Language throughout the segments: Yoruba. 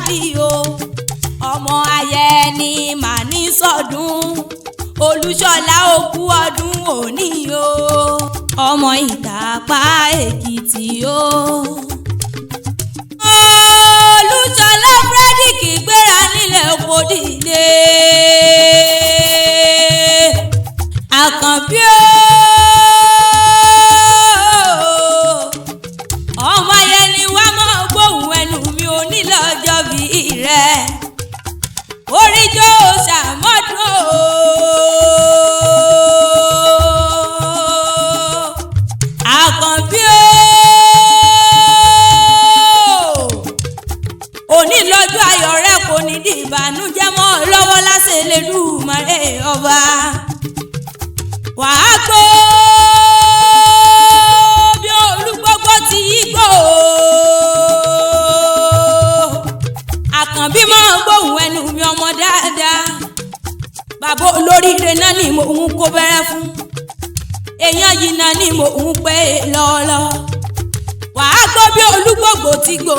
bí o. Ọmọ Ayẹni mà ní sọdún, Olúṣọlá òkú ọdún òní o. Ọmọ Ìtàpá Èkìtì o. Olúṣọlá Frederick gbéra nílẹ̀ kòdìlé. Àkànbí o, ọmọ Ayẹni wá mọ́ gbóhùn ẹnu mi ò ní lọ́jọ́ bí rẹ̀. Oríjó ṣàmọ́dún o. Àkànbí o, òní lọ́jọ́ ayọ̀ rẹ kò ní di ìbànújẹ́ mọ́ lọ́wọ́ láṣẹ Elédùmarè ọba. Wàá gbó bí olúgbógbó ti yí gbó. Àkànbí máa ń gbóhùn ẹnu mi ọmọ dáadáa. Bàbá olóríire náà ni mò ń kó bẹ̀rẹ̀ fún. Èèyàn yìí náà ni mò ń pè lọ́lọ́. Wàá gbó bí olúgbògbò ti gbó.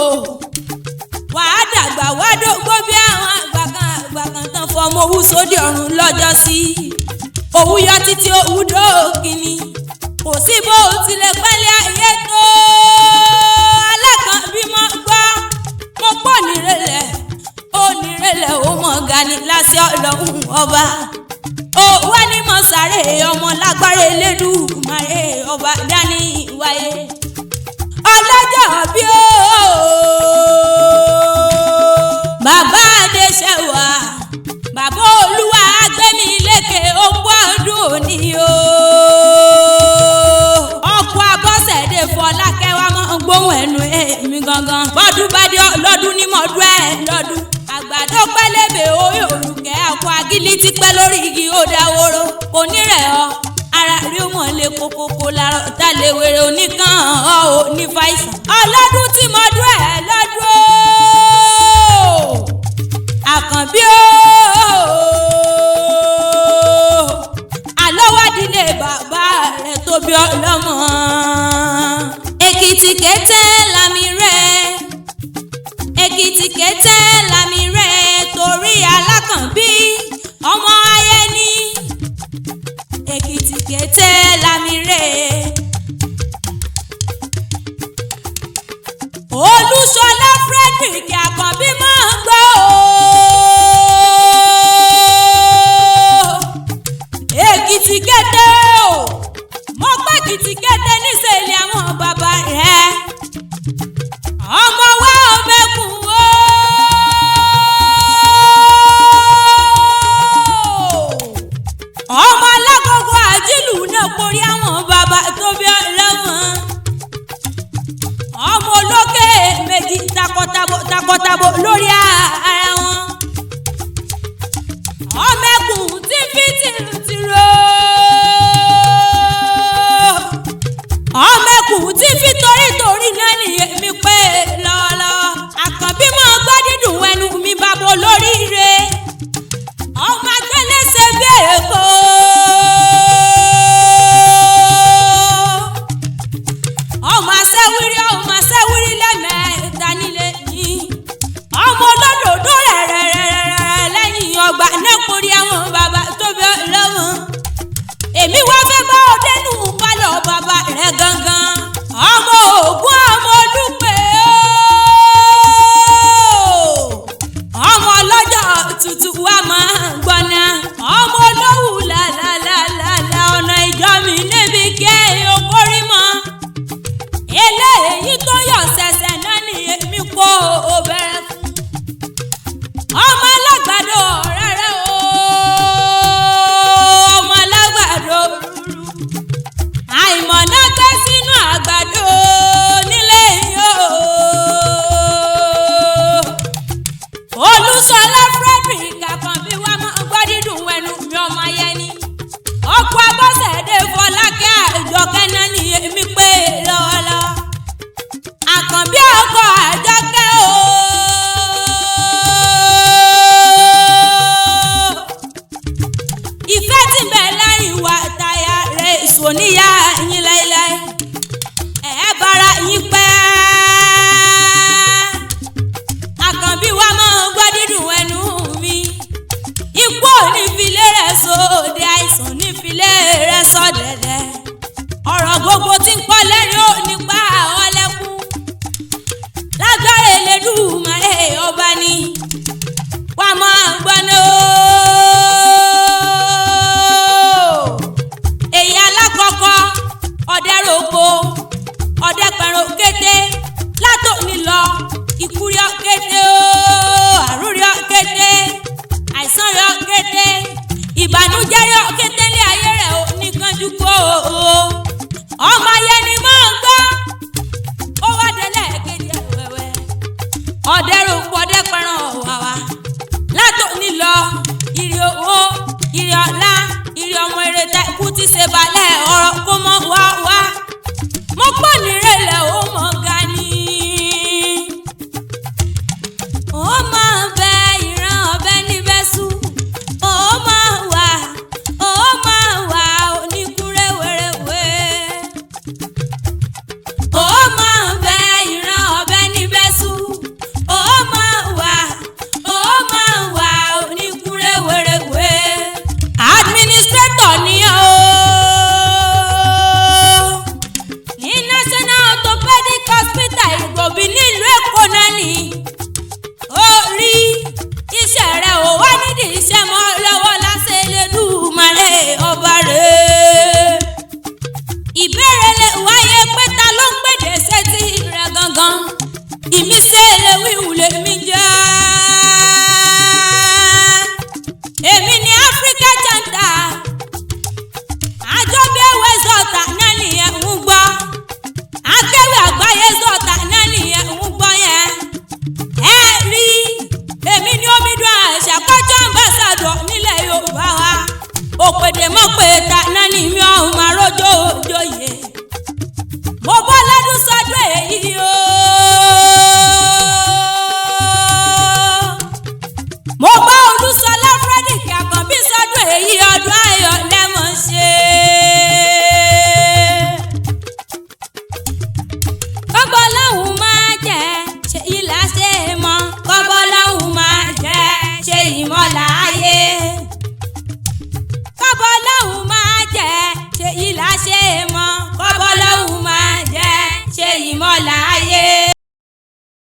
Wàá dàgbà wàá dógbó bí àwọn àgbà kan àgbà kan tán fọmọ owó sódì ọ̀run lọ́jọ́ sí. Òwú yọ títí òwú dókínì. Kò sí bó tilẹ̀ pẹ́lẹ́ ayé tó. Alákànbí mọ́ gbọ́, mo pọ̀ nírẹ̀lẹ̀, ó nírẹ̀lẹ̀ ó mọ̀ gani láṣẹ Ọlọ́run ọba. Ó wá ní mọ̀ sáré ọmọ lágbára Elédùmarè ọba dání wáyé. Ọlọ́jọ́ bí ó. Bàbá Adéṣẹ́wà, bàbá Olúwa agbẹ́mi lékè ogún ọdún òní o. Ọkọ̀ Abọ́sẹ̀dé Fọlákẹ́ wa máa ń gbóhùn ẹnu èmi gangan. Bọ́dún bá dé lọ́dún ní mọ́dún ẹ̀ lọ́dún. Àgbàdo pẹ́lẹ́bẹ̀ orí òrùkẹ́ ọkọ̀ agílí ti pẹ́ lórí igi ó dáwóró. Kò ní rẹ̀ ọ́, ara rí ó mọ̀ lé kókókó lárọ̀ tá lè wèrè oníkan ọ̀ ò ní fàìsàn. Ọlọ́dún tí mọ́dún ẹ̀ lọ́dún o. Àkànbí o, àlọ́wádìílé bàbá rẹ̀ tó bí ọlọ́mọ. Èkìtì kété lámì rẹ̀, Èkìtì kété lámì rẹ̀ torí Alákànbí ọmọ Ayẹni. Èkìtì kété lámì rẹ̀. Olúṣọlá Frederick Àkànbí máa ń gbọ́ o. Èkìtì kété o, mo pẹ́ Èkìtì kété níṣẹ́lẹ̀ àwọn bàbá rẹ̀. Ọmọ wa ọmọkùn o. Ọmọ alágogo àjílù náà porí àwọn bàbá tó bí ọlọ́mọ. Ọmọ olókè méjì takọtabo takọtabo lórí ara wọn. Ọmọ ẹkùn tí fi tìrùtìrò. Ọmọ ẹkùn tí fi torítorí náà nìyẹn mi pé lọ́lọ́. Àkànbí máa gbọ́ dídùn ẹnu mi bàbá olóríire. Ọmọ agbélẹ́sẹ̀ bí èkó. Ọmọ aṣẹ́wírí ọmọ aṣẹ́wírí lẹ́mẹ̀ẹ́ta nílé yìí. Ọmọ olódòdó rẹ̀rẹ̀rẹ̀rẹ̀ lẹ́yìn ọgbà náà kórí àwọn bàbá tó bí ọlọ́mọ. Èmi wá fẹ́ bá ọ dénú pálọ̀ bàbá rẹ̀ gangan. Ọmọ Ògún ọmọ Olúpẹ̀ ooo. Ọmọ ọlọ́jọ́ Iṣẹ́ mọ́